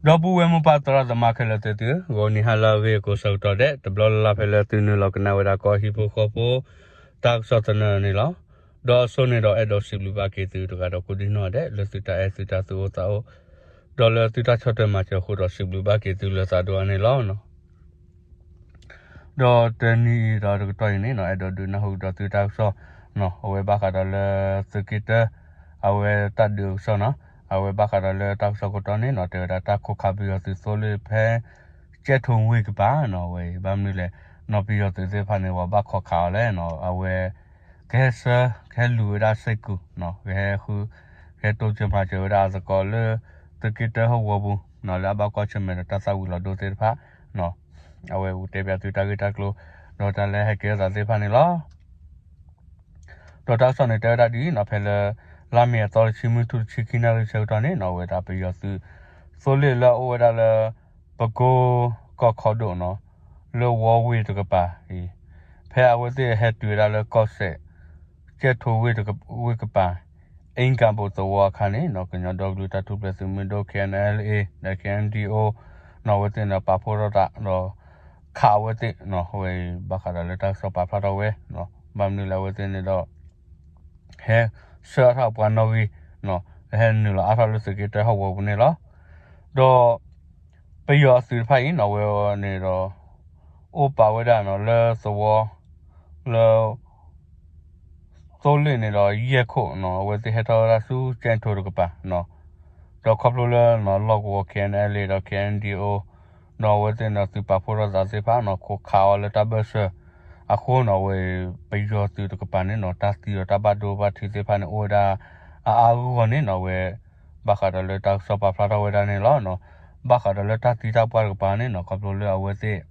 ဒီပုၢ်ဝဲၢ်မိၢ်ပၢ်သရၣ်သမါခဲလၢာ်သ့ၣ်သု, ဂီၤနံၤဟါလၢအဂ့ၤ ကိးဆၢကတီၢ်ဒဲး တဘျီလၢ်လၢ်ဖဲလၢသုနုာ်လီၤကနၣ်ဝဲဒၣ်ကီၢ်ဟံၣ်ဖိဃီဖိ တၢ်ကစီၣ်သနၢၣ်န့ၣ်လီၤ. ဒီးအစိန့ၣ်ဒီးအဲၣ်ဒိးစံးဘျုးဘၣ်က့ၤသုတဂၤဒီးကိးဒံၣ်နီၣ်ဒဲး လၢသုတၢ်အဲၣ်သုတၢ်သူၣ်အိၣ်သးအိၣ် ဒီးလၢသုတၢ်ဆီၣ်ထွဲမၤစၢၤအဃိဒီး စံးဘျုးဘၣ်က့ၤသုလၢသးဒိၣ်အါန့ၣ်လီၤ. ဒီးတနံၤအံၤဒီးတကတီၢ်အံၤန့ၣ်နီၤ အဲၣ်ဒိးဒုးနၢ်ဟူကဒီးသုတၢ်ကစီၣ်နီၤ အဝဲဘၣ်ဃးဒီးလၢသုးက့တၢ အဝဲတၢ်ဒုးအကစီၣ်နီၤ အဝဲဘၣ်ဃးဒီးလၢတၢ်ကစီၣ်ခိၣ်တီန့ၣ်နီၤ တဲဝဲဒၣ်တၢ်ခိးခးပယီၤသုးသိလ့ၣ်ဖဲ ကဲၣ်ထိဝ့ၢ်ကပၤနီၤ အဝဲအံၤ ဘၣ်မနုၤလဲၣ်နီၤ ပယီၤသုးသ့ၣ်တဖၣ်န့ၣ် ပှၤဘၣ်ခိးခးအီၤလဲၣ်နီၤ အဝဲ ကဟဲဆှၢ ကဟဲလူၤဝဲဒၣ်စ့ၢ်ကီးနီၤ ကဟဲဃု ကဟဲတိစၢၤမၤစၢၤဝဲဒၣ်အသကိးလၢ သုးက့တၢဟီၣ်ကဝီၤပူၤနီၤ လၢအဘၣ်ကွၢ်ဆၢၣ်မဲာ်ဒီးတၢ်သၣ်ဝံၤလီၤဒိသ့ၣ်တဖၣ်နီၤ အဝဲအူတဲပၠးသုတၢ်ဂ့ၢ်တၢ်ကျိၤ ဒီးတၢ်လၢဟဲကဲထီၣ်သးသ့ၣ်တဖၣ်န့ၣ်လီၤ. ဒီးတၢ်ကစီၣ်န့ၣ်တဲဝဲဒၣ်ဒ်အံၤနီၤ ဖဲလၢ လါမ့ၤအသီတဆံ မုၢ်ထူၣ်တဆံခံနၣ်ရံၣ်ဆၢကတီၢ်န့ၣ်နီၤ အဝဲဒၣ်ပယီၤသုး သိလ့ၣ်လၢအအိၣ်ဝဲဒၣ်လၢ ပကိကီၢ်ခီဒိၣ်နီၤ လၢဝီဝ့ၢ်တကပၤအံၤ ဖဲအဝဲသ့ၣ်ဟဲတုၤဝဲဒၣ်လၢကီၢ်စဲၣ် ကဲၣ်ထိဝ့ၢ်တက ဝ့ၢ်ကပၤ အ့ကၣ်ဘိၣ်သဝီအခါန့ၣ်နီၤ ကညီဒီကလုာ်တၢ်ထူၣ်ဖျဲးသုးမုၢ်ဒိၣ် K N L A ဒီး K N D O နီၤ အဝဲသ့ၣ်န့ၣ် ပာ်ဖှိၣ်ထီၣ်သးဒီး ခးအဝဲသ့ၣ်နီၤ အဝဲအံၤ ဘၣ်ဃးဒီးလၢတၢ်ကစီၣ်ပာ်ဖျါထီၣ်ဝဲ ဘၣ်မနုၤလဲၣ်အဝဲသ့ၣ်န့ၣ်ဒီး ဟဲဆှၢအါထီၣ်ပှၤနီၣ်ဂံၢ်နီၤ ဟဲနုာ်လီၤအါထီၣ်လၢသုးက့တၢဟီၣ်ကဝီၤပူၤန့ၣ်လီၤ. ဒီး ပယီၤအသုးတဖၣ်အံၤနီၤ အဝဲန့ၣ်ဒီး အိၣ်ပာ်ဝဲဒၣ်နီၤ လၢသဝီ လၢ သိလ့ၣ်န့ၣ်ဒီး ယဲၢ်ခိၣ်နီၤ အဝဲသ့ၣ်ဟဲထီၣ်ဝဲဒၣ်ဆူကဲၣ်ထိတကပၤနီၤ ဒီးခီဖျိလၢနီၤ လီၢ်ကဝီၤ K N L A ဒီး K N D O နီၤ အဝဲသ့ၣ်န့ၣ် သုးပာ်ဖှိၣ်ထီၣ်သးသ့ၣ်တဖၣ်နီၤ ခိးခးအီၤလၢတၢ်ဘၢၣ်စၢၤအဃိနီၤ အဝဲ ပယီၤသုးတကပၤန့ၣ်နီၤ တၢ်သံဒီးတၢ်ဘၣ်ဒိဘၣ်ထံးသ့ၣ်တဖၣ်န့ၣ် အိၣ်ဝဲဒၣ် အါအါဂီၢ်ဂီၢ်န့ၣ်နီၤ အဝဲ ဘၣ်ဃးဒီးလၢတၢ်ကစီၣ်ပာ်ဖျါထီၣ်ဝဲဒၣ်န့ၣ်လီၤ. ဘၣ်ဃးဒီးလၢတၢ်သံတၢ်ပှၢ်တကပၤန့ၣ်နီၤ ခီဖျိလၢအဝဲသ့ၣ်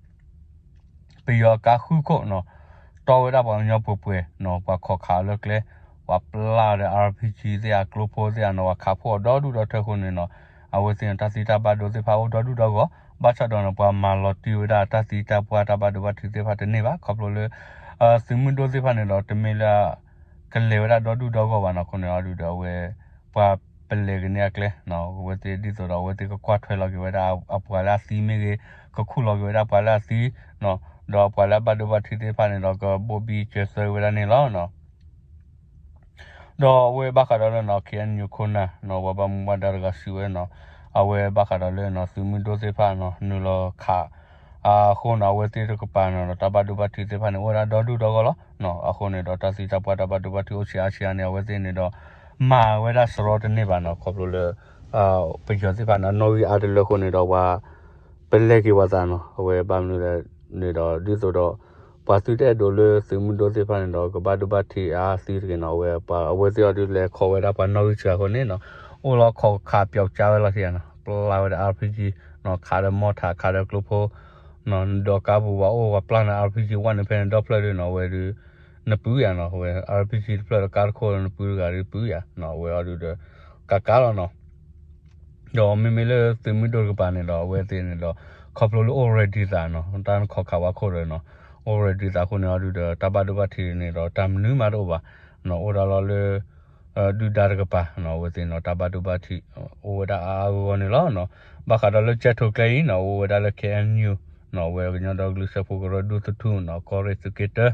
ပယီၤအကါဃုခိၣ်နီၤ တီဝဲဒၣ်ပှၤကညီပှဲၤပှဲၤနီၤ ပှၤခိးခးအီၤလၢကျဲ ပှၤပျၢ်ဒီး R P G သ့ၣ်ဧါ ကျိဖိသ့ၣ်ဧါနီၤ ပှၤခးဖှိၣ်အီၤဒီဒူၣ်ဒီထၢအဃိန့ၣ်နီၤ အဝဲသ့ၣ်န့ၣ် တၢ်သံတၢ်ဘၣ်ဒိသ့ၣ်တဖၣ်အိၣ်ဒီဒူၣ်ဒီဂီၢ် ဘၣ်ဆၣ်ဒီးနီၤ ပှၤမၤလီၤတံၢ်ဝဲဒၣ်တၢ်သံတၢ်ပှၢ်တၢ်ဘၣ်ဒိဘၣ်ထံးသ့ၣ်တဖၣ်တန့ၢ်ဘၣ် ခီဖျိလၢ သုးမုၢ်ဒိၣ်သ့ၣ်တဖၣ်န့ၣ်ဒီး တမ့ၢ်လၢ ကလဲၤဝဲဒၣ်ဒီဒူၣ်ဒီဂီၢ်ဘၣ်နီၤ အဃိန့ၣ်အီၤဒုးဒီးအဝဲ ပှၤပလဲၤကန့ၢ်အကျဲနီၤ အဝဲသ့ၣ်ဒ်သိးဒီးအဝဲသ့ၣ်ကကွၢ်ထွဲလီၤက့ၤဝဲဒၣ်အပှၤလၢအသံမ့ၢ်ဂ့ၤ ကခူၣ်လီၤက့ၤဝဲဒၣ်ပှၤလၢအသံနီၤ ဒီးအပှၤလၢအဘၣ်ဒိဘၣ်ထံးသ့ၣ်တဖၣ်န့ၣ်ဒီး ကဘိၣ်ဘံစၢၤသၢဝဲဒၣ်န့ၣ်လီၤ. ဒီးအဝဲဘၣ်ဃးဒီးလၢနီၤ K N U ခိၣ်နၢ်နီၤ ပှၤဘၣ်မူဘၣ်ဒါတဂၤစံးဝဲနီၤ အဝဲဘၣ်ဃးဒီးလၢနီၤ သုးမုၢ်ဒိၣ်သ့ၣ်တဖၣ်နီၤ နုာ်လီၤခး အဃိနီၤ အဝဲသ့ၣ်တကပၤနီၤ တၢ်ဘၣ်ဒိဘၣ်ထံးသ့ၣ်တဖၣ်န့ၣ် အိၣ်ဝဲဒၣ်ဒီဒူၣ်ဒီဂီၢ်လီၤ. အဃိန့ၣ်ဒီး တၢ်သံတၢ်ပှၢ်တၢ်ဘၣ်ဒိဘၣ်ထံးအိၣ်ဆံးအါဆံးအါန့ၣ် အဝဲသ့ၣ်န့ၣ်ဒီး မၤဝဲဒၣ်စရီတန့ၢ်ဘၣ်နီၤ ခီဖျိလၢ ပယီၤသ့ၣ်တဖၣ်န့ၣ် အနီၣ်ဂံၢ်အါတလၢအဃိန့ၣ်ဒီး ပှၤ ပလဲၤက့ၤပှၤသးနီၤ အဝဲဘၣ်မနုၤလဲၣ်န့ၣ်ဒီး ဒ်သိးဒီး ပှၤသုတအဲၣ်ဒိးလၢသုးမုၢ်ဒိၣ်သ့ၣ်တဖၣ်န့ၣ်ဒီး ကဘၣ်ဒိဘၣ်ထံးအါသံတဂ့ၤနီၤ အဝဲ အဝဲသ့ၣ်အီၤဒုးလဲၤခိးဝဲဒၣ်ပှၤနီၣ်ဂံၢ်စှၤအဃိန့ၣ်နီၤ အိၣ်လီၤခိးခးပျီကၠါဝဲလီၤထံနီၤ ပျၢ်ဝဲဒၣ် R P G နီၤ ခးဒီးမီထး ခးဒီးကျိဖိ နီၤ ဒီးကါပူၤပှၤအိၣ်ပှၤပျၢ်န့ၣ် R P G one န့ၣ် ဖဲန့ၣ်ဒီဖျၢၣ်ဒုးနီၤ အဝဲဒုး နပုၢ်ယၤနီၤ အဝဲ R P G တဖျၢၣ်ဒီးကါတခိၣ်ဒီးနပုၢ်တဂၤဒုးပုၢ်ယၤနီၤ အဝဲအီၤဒုးဒီး ကးကါလီၤနီၤ ဒီးမ့မ့ၢ်လၢသုးမုၢ်ဒိၣ်တကပၤန့ၣ်ဒီး အဝဲသ့ၣ်န့ၣ်ဒီး ခီဖျိလၢအိၣ် ready သးနီၤ တၢ်နခိးခးဝဲခိၣ်ဒီးနီၤ အိၣ် ready သးအဃိန့ၣ်အီၤဒုးဒီး တၢ်ဘၣ်ဒိဘၣ်ထံးန့ၣ်ဒီး တၢ်မနုၤမးတအိၣ်ဘၣ်နီၤ အိၣ်ဒၣ်လီၤလၢ ဒုၣ်ဒါတကပၤနီၤ အဝဲသ့ၣ်နီၤ တၢ်ဘၣ်ဒိဘၣ်ထံး အိၣ်ဝဲဒၣ်အါအါဂီၢ်ဂီၢ်န့ၣ်လီၤ. ဘၣ်ဃးဒီးလၢကၠဲၣ်ထိကျဲအံၤနီၤ အိၣ်ဝဲဒၣ်လၢ K N U နီၤ အဝဲကညီဒီကလုာ်စၢဖှိၣ်ကရၢဒူသထူနီၤ ကီၢ်ရ့ၣ်သုးက့တၢ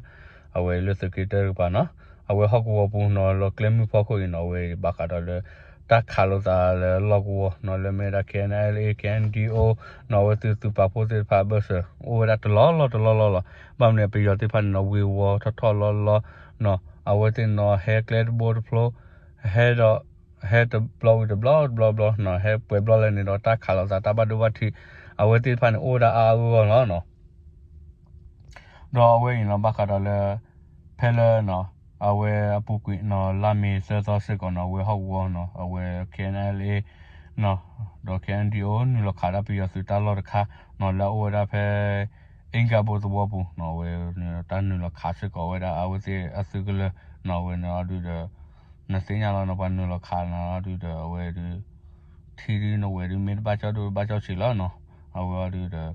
အဝဲလၢသုးက့တၢတကပၤနီၤ အဝဲဟီၣ်ကဝီၤပူၤနီၤ လီၤကျဲမုၢ်ဖီခိၣ်အံၤနီၤ အဝဲဘၣ်ဃးဒီးလၢ တၢ်ခးလိာ်သးလၢလီၢ်ကဝီၤနီၤ လၢမ့ၢ်ဝဲဒၣ် K N L A K N D O နီၤ အဝဲသ့ၣ်သုးပာ်ဖှိၣ်သ့ၣ်တဖၣ်အဘၢၣ်စၢၤ အိၣ်ဝဲဒၣ်တလီၢ်လီၢ်တလီၢ်လီၢ်လီၤ. ဘၣ်မနုၤပယီၤသ့ၣ်တဖၣ်န့ၣ်နီၤ ဝ့ၤဝီၤထီၣ်ထီၣ်လီၢ်လီၢ်နီၤ အဝဲသ့ၣ်နီၤ ဟဲကျဲတဘိတဖျိ ဟဲဒီး ဟဲတဘျီဝံၤတဘျီတဘျီတဘျီနီၤ ဟဲပှဲၤဘျီလဲၣ်န့ၣ်ဒီး တၢ်ခးလိာ်သးတၢ်ဘၣ်ဒိဘၣ်ထံး အဝဲသ့ၣ်တဖၣ်န့ၣ် အိၣ်ဝဲဒၣ်အါအါဂီၢ်ဂီၢ်လီၤနီၤ. ဒီးအဝဲအံၤနီၤ ဘၣ်ဃးဒီးလၢ ဖဲလၢ အဝဲအပူၤကွံာ်နီၤ လါမ့ၤသၢသီစ့ၢ်ကီးနီၤ အဝဲဟီၣ်ကဝီၤနီၤ အဝဲ K N L A နီၤ ဒီး K N D O နုာ်လီၤခးဒၣ်ပယီၤသုးတၢ်လီၢ်တခါနီၤ လၢအအိၣ်ဝဲဒၣ်ဖဲ အ့ကၣ်ဘိၣ်သဝီပူၤနီၤ အဝဲန့ၣ် တၢ်နုာ်လီၤခးစ့ၢ်ကီးဝဲဒၣ်အဝဲသ့ၣ်အသုးကလၢၤနီၤ အဝဲန့ၣ်အီၤဒုးဒီး နသ့ၣ်ညါလီၤနီၤ ပှၤနုာ်လီၤခးနီၤ အီၤဒုးဒီး အဝဲဒုး ထံဒုးနဝဲၢ်ဒုး မ့ၢ်တဘၣ်ကၠီဒိၣ်တဘၣ်ကၠီဆံးလီၤနီၤ အဝဲအီၤဒုးဒီး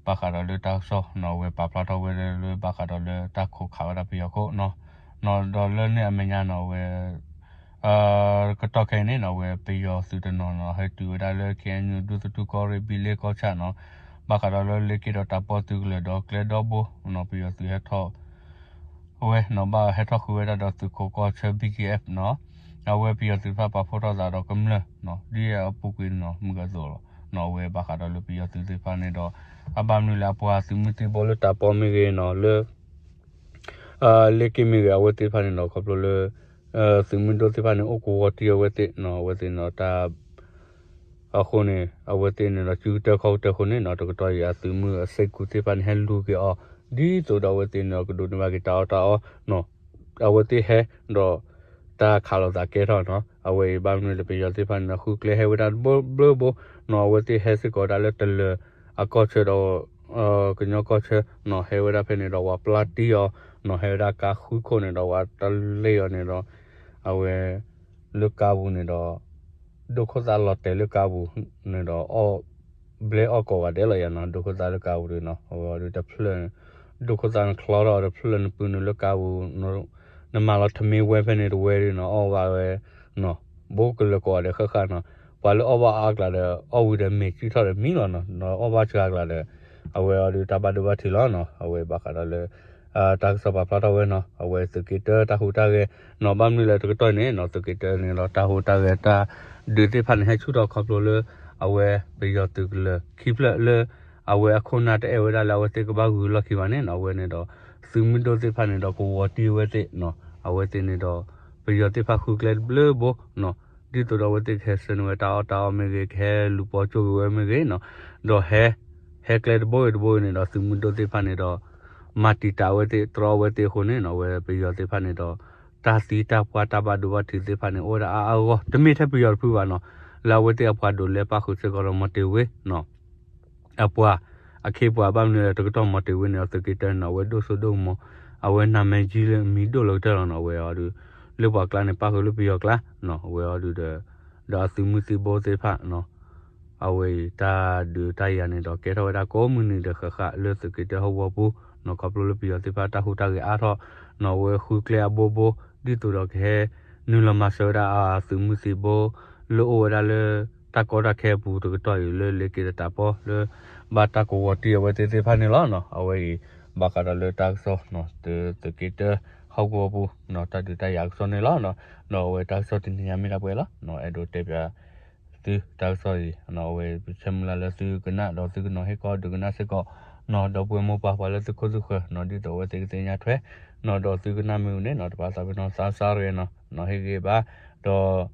ဘၣ်ဃးဒီးလၢတၢ်ကစီၣ်နီၤ အဝဲပာ်ဖျါထီၣ်ဝဲဒၣ်လၢ ဘၣ်ဃးဒီးလၢတၢ်ခိးခးဝဲဒၣ်ပယီၤခိၣ်နီၤ ဒီးလၢန့ၣ်အမဲာ်ညါနီၤ အဝဲ ကတီၢ်ခဲအံၤန့ၣ်နီၤ အဝဲပယီၤသုးတနီၤနီၤ ဟဲတုၤဝဲဒၣ်လၢ KNU ဒူသထူၣ်ကီၢ်ရ့ၣ် ဘံလ့ကီၢ်ဆၣ်နီၤ, ဘၣ်ဃးဒီးလၢလ့က့ဒီးတၢ်ပီၣ်သုးကလၢၤဒီးကျဲဒီဘိနီၤ ပယီၤသုးဟဲထီၣ် အဝဲနီၤ ဘၣ်ဟဲထီၣ်ဃုဝဲဒၣ်ဒီးသုးခိးကီၢ်ဆၢ B G F နီၤ, အဝဲပယီၤသုးတဖၣ်ပာ်ဖှိၣ်ထီၣ်သးဒီးကမျၢၢ်နီၤ ဒ်အပူၤကွံာ်နီၤ မုၢ်ကသိးလီၤ. နီၤ အဝဲဘၣ်ဃးဒီးလၢပယီၤသုးသ့ၣ်တဖၣ်န့ၣ်ဒီး အဘၣ်မနုၤလၢအပှၤသုးမုၢ်သံၣ်ဘိလၢတၢ်ပီၣ်မ့ၢ်ဂ့ၤနီၤ လၢ လ့က့မ့ၢ်ဂ့ၤ အဝဲသ့ၣ်တဖၣ်န့ၣ်ဒီး ခီဖျိလၢ သုးမုၢ်ဒိၣ်သ့ၣ်တဖၣ်န့ၣ် အိၣ်ကဝီၤတံၢ်အဝဲသ့ၣ်နီၤ အဝဲသ့ၣ်န့ၣ်ဒီးတၢ် အဃိန့ၣ် အဝဲသ့ၣ်န့ၣ်ဒီး စုကတၢၢ်ခီၣ်ကတၢၢ်အဃိန့ၣ်နီၤ တကတီၢ်အံၤအသုးမုၢ်အစ့ၢ်ကီးသ့ၣ်တဖၣ်န့ၣ် ဟဲလူၤက့ၤအီၤ ဒ်သိးဒီးအဝဲသ့ၣ်န့ၣ်ဒီး ကဒိးန့ၢ်ဘၣ်က့ၤတၢ်အီၣ်တၢ်အီနီၤ အဝဲသ့ၣ်ဟဲဒီး တၢ်ခးလိာ်သးကဲထီၣ်နီၤ အဝဲအံၤဘၣ်မနုၤလၢပယီၤသ့ၣ်တဖၣ်န့ၣ်ဒီး ဃုကျဲဟဲဝဲဒၣ်တဘျီဘျီဘိနီၤ အဝဲသ့ၣ်ဟဲစ့ၢ်ကီးဝဲဒၣ်လၢတလၢၤအကီၢ်ဆၢဒီး ကညီကီၢ်ဆၢနီၤ ဟဲဝဲဒၣ်ဖဲန့ၣ်ဒီး ဝဲပျၢ်တံၢ်အီၤနီၤ ဟဲဝဲဒၣ်ကါဃုခိၣ်န့ၣ်ဒီး ဝဲတလ့ၢ်အီၤန့ၣ်ဒီး အဝဲ လၢကါပူၤန့ၣ်ဒီး ဒိၣ်ခိၣ်သၣ်လီၤတဲာ်လၢကါပူၤန့ၣ်ဒီး အီၣ်ဘျဲအီၣ်ကိးဂၤဒဲးလီၤယၤနီၤ ဒိၣ်ခိၣ်သၣ်လၢကါပူၤဒုးနီၤ အဝဲအီၤဒုးတဖျၢၣ်န့ၣ် ဒိၣ်ခိၣ်သၣ်နချီထီၣ်တဖျၢၣ်နပုၢ်နုာ်လၢကါပူၤ နမၤလီၤထမ့ၢ်ဝဲဖဲန့ၣ်တဝဲဒုးနီၤ အီၣ်ဘၣ်ဝဲ ဘိကလၢၤကိးဂၤဒဲးဃၣ်ဃၣ်နီၤ ပှၤလၢအီၣ်ဘၣ်အါကျါဒီး အီၣ်ဝံၤဒီးမ့ၤစုၣ်ထီၣ်ဒီးမံလီၤနီၤ အီၣ်ဘၣ်စှၤကျါဒီး အဝဲအီၤဒုးတၢ်ဘၣ်ဒိဘၣ်ထံးလီၤနီၤ အဝဲဘၣ်ဃးဒီးလၢ တၢ်ကစီၣ်ပာ်ဖျါထီၣ်ဝဲနီၤ အဝဲသုးက့တၢတၢ်ဟူးတၢ်ဂဲၤနီၤ ဘၣ်မနုၤလဲၣ်တကတီၢ်န့ၣ်နီၤ သုးက့တၢန့ၣ်ဒီးတၢ်ဟူးတၢ်ဂဲၤတၢ်ဒုးသ့ၣ်တဖၣ်န့ၣ် ဟဲဆူၣ်ထီၣ်ခီဖျိလၢ အဝဲပယီၤသုးကလၢၤခံဖျၢၣ်လၢ အဝဲအခိၣ်နၢ်တအဲၣ်ဝဲဒၣ်လၢအဝဲသ့ၣ်ကဘၣ်ဂုၤလီၢ်ခံဘၣ်န့ၣ်နီၤ အဝဲန့ၣ်ဒီး သုးမုၢ်ဒိၣ်သ့ၣ်တဖၣ်န့ၣ်ဒီးကဝီၤတံၢ်အဝဲသ့ၣ်နီၤ အဝဲသ့ၣ်န့ၣ်ဒီး ပယီၤသ့ၣ်တဖၣ်ဃုကျဲတဘျီဘိနီၤ ဒ်သိးဒီးအဝဲသ့ၣ်ကဟဲဆှၢန့ၢ်ဝဲတၢ်အီၣ်တၢ်အီမ့ၢ်ဂ့ၤ ကဟဲလူၤပိာ်ကၠိက့ၤဝဲမ့ၢ်ဂ့ၤနီၤ ဒီးဟဲ ဟဲကျဲတဘိဂ့ၤတဘိဂ့ၤန့ၣ်ဒီး သုးမုၢ်ဒိၣ်သ့ၣ်တဖၣ်န့ၣ်ဒီး မၤတံာ်တာ်အဝဲသ့ၣ် တြီအဝဲသ့ၣ်အဃိန့ၣ်နီၤ အဝဲပယီၤသ့ၣ်တဖၣ်န့ၣ်ဒီး တၢ်သံတၢ်ပှၢ်တၢ်ဘၣ်ဒိဘၣ်ထံးသ့ၣ်တဖၣ်န့ၣ် အိၣ်ဝဲဒၣ်အါအါဂီၢ် တမ့ၢ်ထဲပယီၤတဖုဘၣ်နီၤ လၢအဝဲသ့ၣ်အပှၤဒိးလဲၤပၣ်ဃုာ်စ့ၢ်ကီးဒီးမီၤတ့ၤဝ့နီၤ အပှၤ အခ့အပှၤဘၣ်မနုၤလဲၣ် တကတီၢ်မီၤတ့ၤဝ့န့ၣ်ဒီး သုးက့တၢန့ၣ်ဒီး အဝဲဒိၣ်စိဒိၣ်ကမီၤ အဝဲနမဲာ်ကၠံလၢမံၤဒိၣ်လီၤကတၢၢ်လီၤနီၤ အဝဲအီၤဒုး လၢပှၤကျါန့ၣ် ပၣ်ဃုာ်လၢပယီၤကျါနီၤ အဝဲအီၤဒုးဒီး ဒီးအသုးမုၢ်သံၣ်ဘိသ့ၣ်တဖၣ်နီၤ အဝဲအံၤတၢ်ဒုးတၢ်ယၤန့ၣ်ဒီး ကဲထီၣ်ဝဲဒၣ်ကိးမုၢ်နံၤဒီးဃၣ်ဃၣ်လၢသုးက့တၢဟီၣ်ကဝီၤပူၤနီၤ ခီဖျိလၢပယီၤသ့ၣ်တဖၣ်တၢ်ဟူးတၢ်ဂဲၤအါထီၣ်နီၤ အဝဲဃုကျဲအဘိဘိ ဒ်သိးဒီးကဟဲနုာ်လီၤမၤစၢၤဝဲဒၣ်အသုးမုၢ်သံၣ်ဘိ လၢအိၣ်ဝဲဒၣ်လၢ တၢ်ကီတၢ်ခဲအပူၤတကတီၢ်အံၤလၢလ့က့ဒီးတၢ်ပီၣ်လၢ ဘၣ်တၢ်ကဝီၤတံၢ်အဝဲသ့ၣ်သ့ၣ်တဖၣ်န့ၣ်လီၤနီၤ အဝဲအံၤ ဘၣ်ဃးဒီးလၢတၢ်ကစီၣ်နီၤ သုးက့တၢ ဟီၣ်ကဝီၤပူၤနီၤ တၢ်ဒုးတၢ်ယၤကစီၣ်န့ၣ်လီၤနီၤ ဒီးအဝဲတၢ်ကစီၣ်တနံၤညါမ့ၢ်ဒၣ်ပှဲၤလီၤနီၤ အဲၣ်ဒိးတဲပၠး သုတၢ်ကစီၣ်အံၤ အဝဲပဆၢမုၢ်လၢ်လၢသုကနၣ် ဒီးသုကနီၤဟ့ၣ်ကီၢ်ဒုးကနၣ်စ့ၢ်ကီးနီၤ ဒီပုၢ်ဝဲၢ်မိၢ်ပၢ်ပှၤလၢသုခိၣ်သုဃၢၤနီၤ ဒ်သိးအဝဲသ့ၣ်ကသ့ၣ်ညါထွဲနီၤ ဒီးသုကနၣ်မ့ၢ်ဝံၤန့ၣ်နီၤ တဘၣ်သးပ့ၤနီၣ် subscribe နီၤ နီၤဟ့ၣ်ဂံၢ်ဘါ ဒီး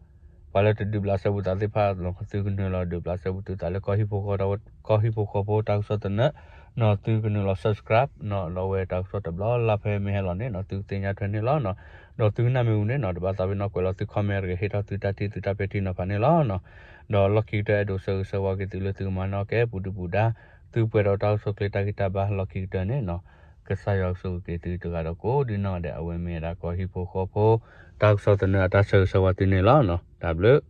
ပှၤလၢတဒုးဘျးစဲဘူးသးသ့ၣ်တဖၣ်နီၤ သုကနုာ်လီၤဒုးဘျးစဲဘူးသုသးလၢ ကီၢ်ဟံၣ်ဖိဃီဖိတၢ်ကစီၣ်သနၢၣ်နီၤ သုကနုာ်လီၤ subscribe နီၤ ဒီးအဝဲတၢ်ကစီၣ်တဘျီလၢ်ဖဲမ့ၢ်ဟဲလီၤန့ၣ်နီၤ သုကသ့ၣ်ညါထွဲန့ၣ်လီၤနီၤ ဒီးသုကနၣ်မ့ၢ်ဝံၤန့ၣ်နီၤ တဘၣ်သးပ့ၤနီၣ်ကွဲးလီၤသု comment တဂ့ၤ ဟ့ၣ်ထီၣ်သုတၢ်ထံၣ်သုတၢ်ပဲာ်ထံနီၤဖးန့ၣ်လီၤနီၤ ဒီးလီၢ်ခံကတၢၢ်အဲၣ်ဒိးဆၢဂ့ၤဆၢဝါက့ၤသုလၢသုကမၤနၢၤက့ၤပူၤဒုၣ်ပူၤဒါ သုပှဲၤဒီးတၢ်အိၣ်ဆူၣ်အိၣ်ချ့တၢ်ဂံၢ်တၢ်ဘါလီၢ်ခံကတၢၢ်န့ၣ်နီၤ ကစၢ်ယွၤကဆိၣ်ဂ့ၤက့ၤသုတဂၤဒီးကိးဒ်နီၢ်ဂၤဒဲး အဝဲမ့ၢ်ဝဲဒၣ်ကီၢ်ဟံၣ်ဖိဃီဖိ တၢ်ကစီၣ်သနၢၣ်အတၢ်ဆၢဂ့ၤဆၢဝါသုန့ၣ်လီၤနီၤ တၢ်ဘျုး